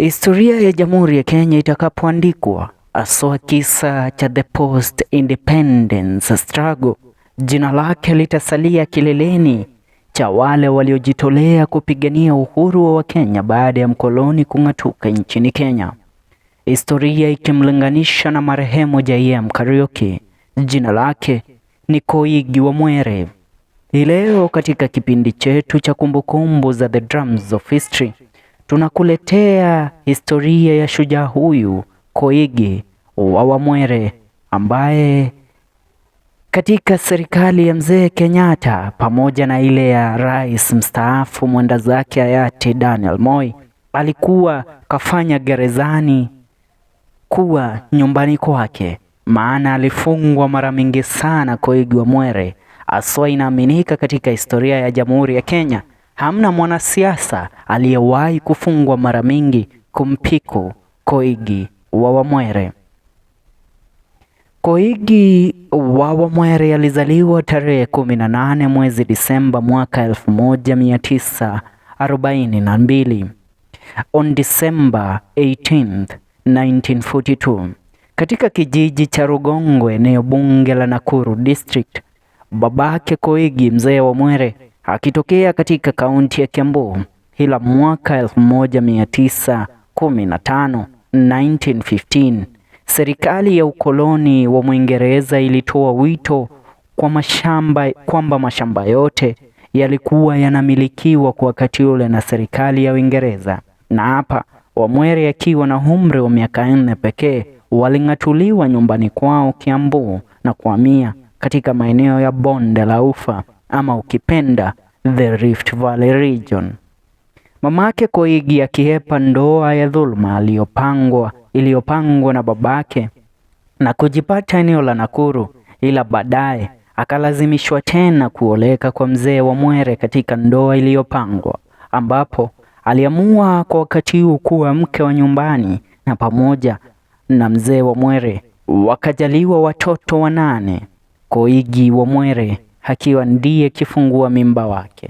Historia ya Jamhuri ya Kenya itakapoandikwa, haswa kisa cha the post independence struggle, jina lake litasalia kileleni cha wale waliojitolea kupigania uhuru wa Wakenya baada ya mkoloni kung'atuka nchini Kenya. Historia ikimlinganisha na marehemu J.M. Kariuki, jina lake ni Koigi Wamwere. Hii leo katika kipindi chetu cha kumbukumbu za The Drums of History tunakuletea historia ya shujaa huyu Koigi wa Wamwere ambaye katika serikali ya mzee Kenyatta pamoja na ile ya rais mstaafu mwenda zake hayati Daniel Moi alikuwa kafanya gerezani kuwa nyumbani kwake, maana alifungwa mara mingi sana Koigi Wamwere. Haswa inaaminika katika historia ya Jamhuri ya Kenya hamna mwanasiasa aliyewahi kufungwa mara mingi kumpiku Koigi wa Wamwere. Koigi wa Wamwere alizaliwa tarehe 18 mwezi Disemba mwaka 1942, on December 18th 1942, katika kijiji cha Rugongo, eneo bunge la Nakuru District. Babake Koigi, mzee Wamwere, akitokea katika kaunti ya Kiambu, ila mwaka 1915 1915 serikali ya ukoloni wa Mwingereza ilitoa wito kwa mashamba kwamba mashamba yote yalikuwa yanamilikiwa kwa wakati ule na serikali ya Uingereza, na hapa Wamwere akiwa na umri wa miaka 4 pekee waling'atuliwa nyumbani kwao Kiambu na kuhamia katika maeneo ya bonde la Ufa ama ukipenda the Rift Valley region. Mamake Koigi akihepa ndoa ya dhuluma iliyopangwa na babake na kujipata eneo la Nakuru, ila baadaye akalazimishwa tena kuoleka kwa mzee Wamwere katika ndoa iliyopangwa, ambapo aliamua kwa wakati huu kuwa mke wa nyumbani, na pamoja na mzee Wamwere wakajaliwa watoto 8, Koigi Wamwere akiwa ndiye kifungua mimba wake.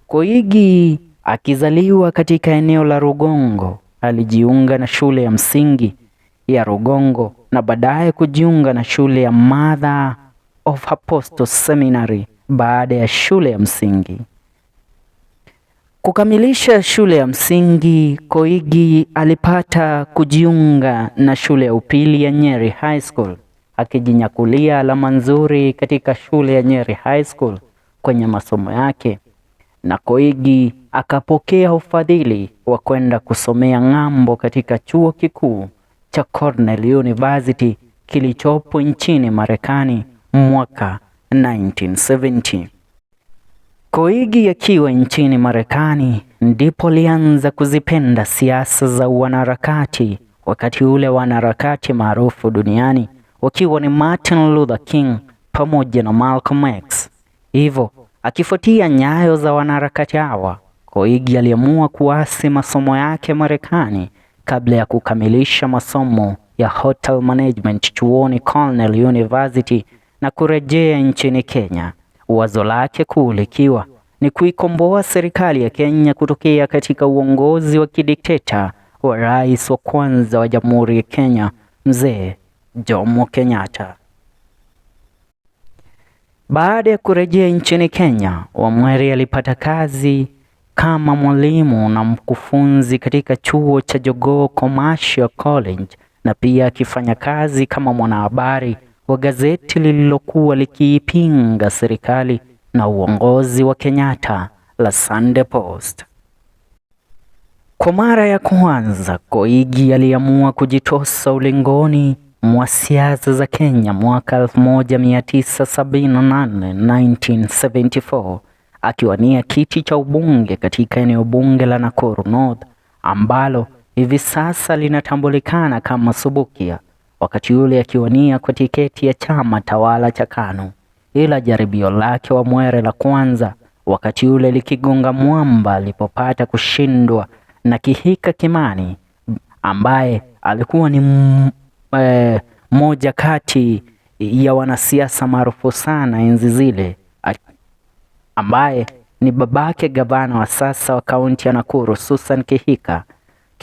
Koigi akizaliwa katika eneo la Rugongo, alijiunga na shule ya msingi ya Rugongo na baadaye kujiunga na shule ya Mother of Apostles Seminary baada ya shule ya msingi. Kukamilisha shule ya msingi, Koigi alipata kujiunga na shule ya upili ya Nyeri High School, akijinyakulia alama nzuri katika shule ya Nyeri High School kwenye masomo yake, na Koigi akapokea ufadhili wa kwenda kusomea ng'ambo katika chuo kikuu cha Cornell University kilichopo nchini Marekani mwaka 1970. Koigi akiwa nchini Marekani ndipo alianza kuzipenda siasa za wanaharakati, wakati ule wanaharakati maarufu duniani wakiwa ni Martin Luther King pamoja na Malcolm X. Hivyo akifuatia nyayo za wanaharakati hawa, Koigi aliamua kuasi masomo yake Marekani kabla ya kukamilisha masomo ya Hotel Management chuoni Cornell University na kurejea nchini Kenya. Wazo lake kuu likiwa ni kuikomboa serikali ya Kenya kutokea katika uongozi wa kidikteta wa rais wa kwanza wa Jamhuri ya Kenya, Mzee Jomo Kenyatta. Baada ya kurejea nchini Kenya, Wamwere alipata kazi kama mwalimu na mkufunzi katika chuo cha Jogoo Commercial College na pia akifanya kazi kama mwanahabari wa gazeti lililokuwa likiipinga serikali na uongozi wa Kenyatta la Sunday Post. Kwa mara ya kwanza, Koigi aliamua kujitosa ulingoni mwa siasa za Kenya mwaka 1978 1974, akiwania kiti cha ubunge katika eneo bunge la Nakuru North ambalo hivi sasa linatambulikana kama Subukia, wakati ule akiwania kwa tiketi ya chama tawala cha KANU. Ila jaribio lake Wamwere la kwanza wakati ule likigonga mwamba alipopata kushindwa na Kihika Kimani ambaye alikuwa ni moja kati ya wanasiasa maarufu sana enzi zile, ambaye ni babake gavana wa sasa wa kaunti ya Nakuru Susan Kihika.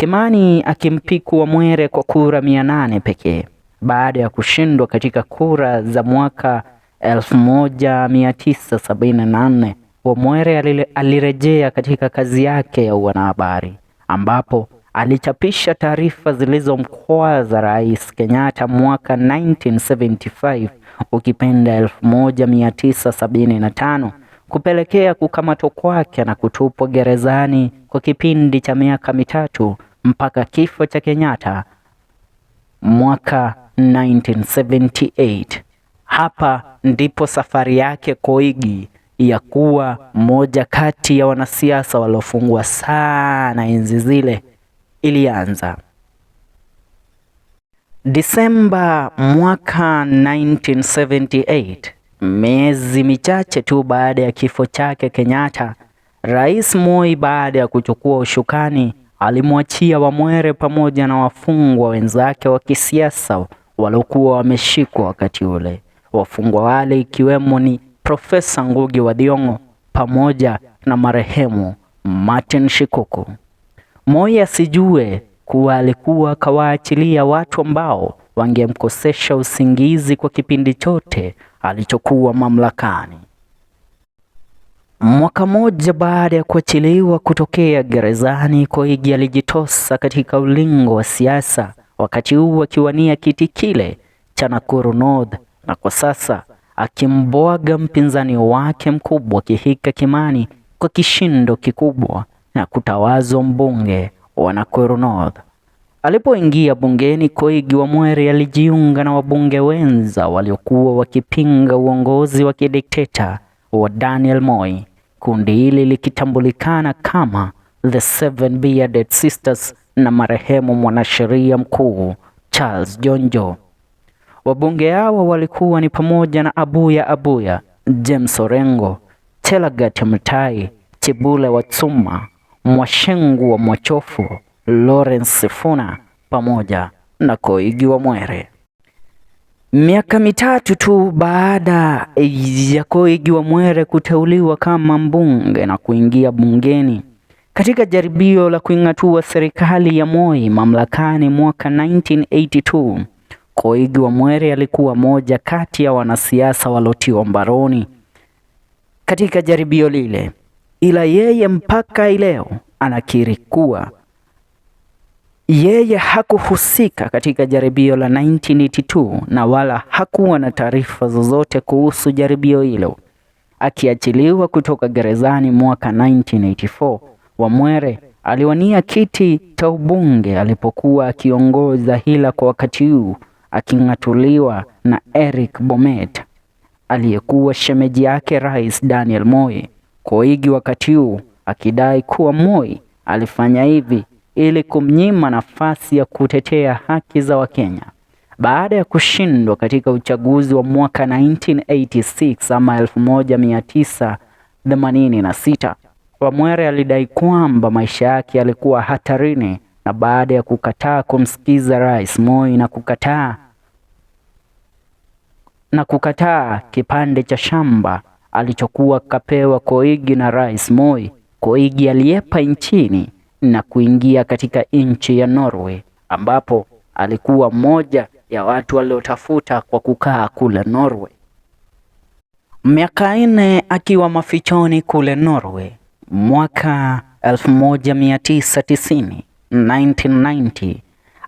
Kimani akimpiku Wamwere kwa kura 800 pekee baada ya kushindwa katika kura za mwaka 1974. Wamwere alirejea katika kazi yake ya uanahabari ambapo alichapisha taarifa zilizomkwaza Rais Kenyatta mwaka 1975, ukipenda 1975, kupelekea kukamatwa kwake na kutupwa gerezani kwa kipindi cha miaka 3 mpaka kifo cha Kenyatta mwaka 1978. Hapa ndipo safari yake Koigi ya kuwa mmoja kati ya wanasiasa waliofungwa sana enzi zile ilianza. Disemba mwaka 1978, miezi michache tu baada ya kifo chake Kenyatta, Rais Moi baada ya kuchukua ushukani alimwachia Wamwere pamoja na wafungwa wenzake wa kisiasa waliokuwa wameshikwa wakati ule. Wafungwa wale ikiwemo ni Profesa Ngugi wa Thiong'o pamoja na marehemu Martin Shikuku. Moi asijue kuwa alikuwa kawaachilia watu ambao wangemkosesha usingizi kwa kipindi chote alichokuwa mamlakani. Mwaka mmoja baada ya kuachiliwa kutokea gerezani, Koigi alijitosa katika ulingo wa siasa, wakati huu akiwania kiti kile cha Nakuru North, na kwa sasa akimbwaga mpinzani wake mkubwa Kihika Kimani kwa kishindo kikubwa na kutawazwa mbunge wa Nakuru North. Alipoingia bungeni, Koigi Wamwere alijiunga na wabunge wenza waliokuwa wakipinga uongozi wa kidikteta wa Daniel Moi, kundi hili likitambulikana kama The Seven Bearded Sisters na marehemu mwanasheria mkuu Charles Jonjo. Wabunge hawa walikuwa ni pamoja na Abuya Abuya, James Orengo, Chelagat Mutai, Chibule Watsuma, Mwashengu wa Mwachofu, Lawrence Sifuna pamoja na Koigi Wamwere. Miaka 3 tu baada ya Koigi Wamwere kuteuliwa kama mbunge na kuingia bungeni katika jaribio la kuing'atua serikali ya Moi mamlakani mwaka 1982, Koigi Wamwere alikuwa moja kati ya wanasiasa walotiwa mbaroni katika jaribio lile, ila yeye mpaka leo anakiri kuwa yeye hakuhusika katika jaribio la 1982 na wala hakuwa na taarifa zozote kuhusu jaribio hilo. Akiachiliwa kutoka gerezani mwaka 1984, Wamwere aliwania kiti cha ubunge alipokuwa akiongoza hila kwa wakati huu aking'atuliwa na Eric Bomet aliyekuwa shemeji yake Rais Daniel Moi. Koigi wakati huu akidai kuwa Moi alifanya hivi ili kumnyima nafasi ya kutetea haki za Wakenya. Baada ya kushindwa katika uchaguzi wa mwaka 1986 ama 1986, Wamwere alidai kwamba maisha yake yalikuwa hatarini, na baada ya kukataa kumsikiza Rais Moi na kukataa kipande cha shamba alichokuwa kapewa Koigi na Rais Moi, Koigi aliepa nchini na kuingia katika nchi ya Norway, ambapo alikuwa mmoja ya watu waliotafuta kwa kukaa kule Norway. Miaka 4 akiwa mafichoni kule Norway, mwaka 1990, 1990,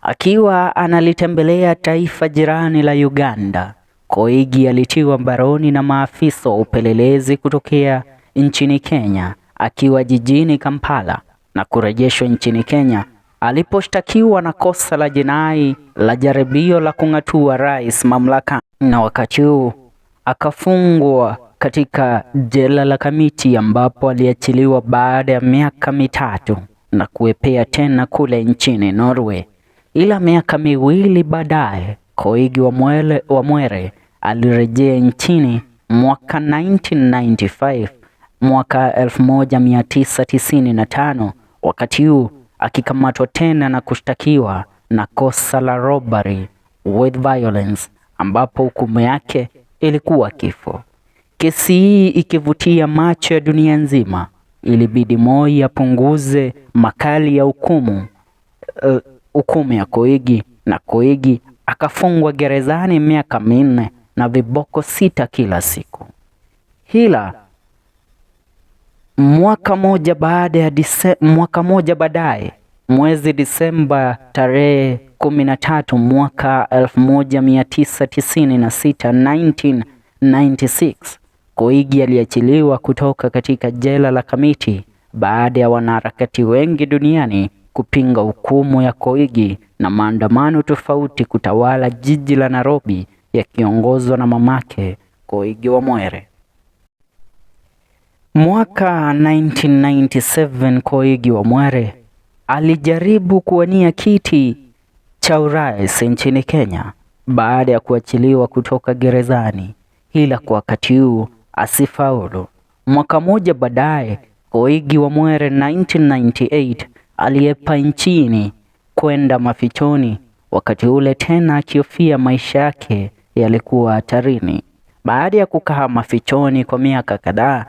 akiwa analitembelea taifa jirani la Uganda, Koigi alitiwa mbaroni na maafisa wa upelelezi kutokea nchini Kenya akiwa jijini Kampala na kurejeshwa nchini Kenya aliposhtakiwa na kosa la jinai la jaribio la kung'atua rais mamlaka, na wakati huu akafungwa katika jela la Kamiti ambapo aliachiliwa baada ya miaka 3 na kuepea tena kule nchini Norway. Ila miaka 2 baadaye Koigi Wamwere alirejea nchini mwaka 1995, mwaka 1995, wakati huu akikamatwa tena na kushtakiwa na kosa la robbery with violence ambapo hukumu yake ilikuwa kifo. Kesi hii ikivutia macho ya dunia nzima, ilibidi Moi apunguze makali ya hukumu hukumu ya Koigi, na Koigi akafungwa gerezani miaka 4 na viboko 6 kila siku. Hila mwaka moja baada ya mwaka moja baadaye, mwezi Disemba tarehe 13 mwaka 1996, 1996, Koigi aliachiliwa kutoka katika jela la Kamiti baada ya wanaharakati wengi duniani kupinga hukumu ya Koigi na maandamano tofauti kutawala jiji la Nairobi yakiongozwa na mamake Koigi Wamwere. Mwaka 1997 Koigi Wamwere alijaribu kuwania kiti cha urais nchini Kenya baada ya kuachiliwa kutoka gerezani, ila kwa wakati huu asifaulu. Mwaka mmoja baadaye, Koigi Wamwere 1998 aliepa nchini kwenda mafichoni, wakati ule tena akihofia maisha yake yalikuwa hatarini. Baada ya kukaa mafichoni kwa miaka kadhaa,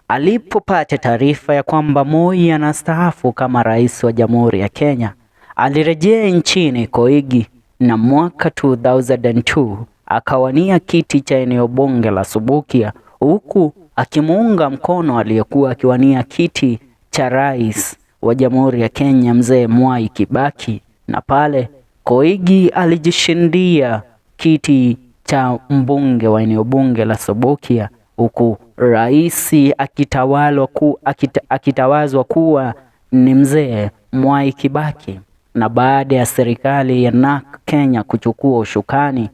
alipopata taarifa ya kwamba Moi anastaafu kama rais wa Jamhuri ya Kenya, alirejea nchini Koigi na mwaka 2002 akawania kiti cha eneo bunge la Subukia, huku akimuunga mkono aliyekuwa akiwania kiti cha rais wa Jamhuri ya Kenya Mzee Mwai Kibaki, na pale Koigi alijishindia kiti cha mbunge wa eneo bunge la Subukia, huku rais akitawazwa kuwa ni Mzee Mwai Kibaki. Na baada ya serikali ya NARC Kenya kuchukua ushukani,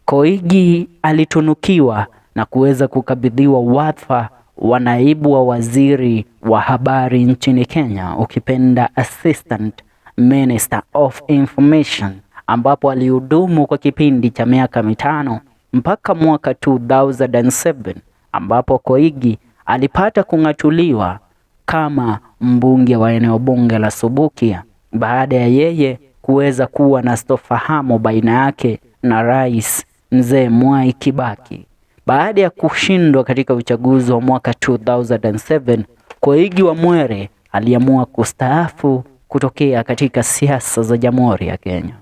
Koigi alitunukiwa na kuweza kukabidhiwa wadhifa wa naibu wa waziri wa habari nchini Kenya, ukipenda Assistant Minister of Information, ambapo alihudumu kwa kipindi cha miaka 5 mpaka mwaka 2007 ambapo Koigi alipata kung'atuliwa kama mbunge wa eneo bunge la Subukia baada ya yeye kuweza kuwa na sitofahamu baina yake na rais Mzee Mwai Kibaki. Baada ya kushindwa katika uchaguzi wa mwaka 2007, Koigi Wamwere aliamua kustaafu kutokea katika siasa za Jamhuri ya Kenya.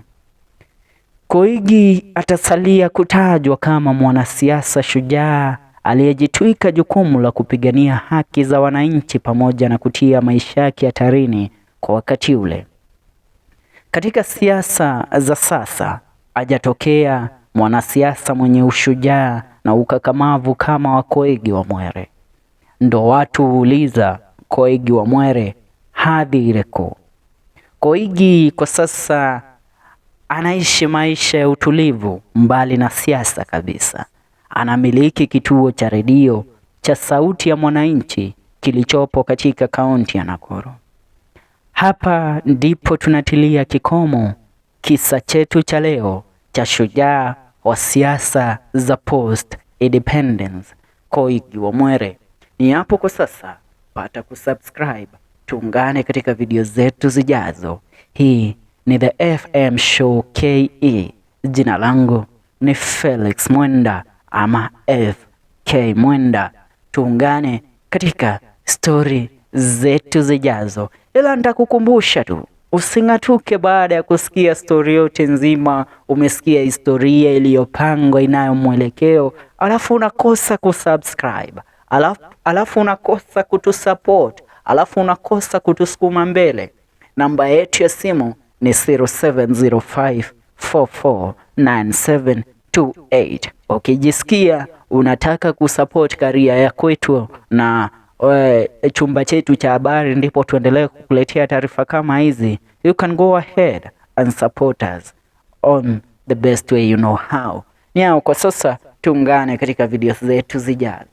Koigi atasalia kutajwa kama mwanasiasa shujaa aliyejitwika jukumu la kupigania haki za wananchi pamoja na kutia maisha yake hatarini kwa wakati ule. Katika siasa za sasa hajatokea mwanasiasa mwenye ushujaa na ukakamavu kama wa Koigi Wamwere. Ndo watu huuliza, Koigi Wamwere hadhi ireko? Koigi kwa sasa anaishi maisha ya utulivu mbali na siasa kabisa. Anamiliki kituo cha redio cha Sauti ya Mwananchi kilichopo katika kaunti ya Nakuru. Hapa ndipo tunatilia kikomo kisa chetu cha leo cha shujaa wa siasa za post independence Koigi Wamwere. Ni hapo kwa sasa, pata kusubscribe, tuungane katika video zetu zijazo. Hii ni The FM Show KE. Jina langu ni Felix Mwenda ama FK Mwenda. Tuungane katika stori zetu zijazo, ila nitakukumbusha tu using'atuke baada ya kusikia stori yote nzima. Umesikia historia iliyopangwa inayo mwelekeo, alafu unakosa kusubscribe, alafu unakosa kutusupport, alafu unakosa kutusukuma mbele. Namba yetu ya simu ni 0705449728. Ukijisikia unataka kusupport karia ya kwetu na chumba chetu cha habari, ndipo tuendelee kukuletea taarifa kama hizi, you can go ahead and support us on the best way you know how. Niao kwa sasa, tuungane katika video zetu zijazo.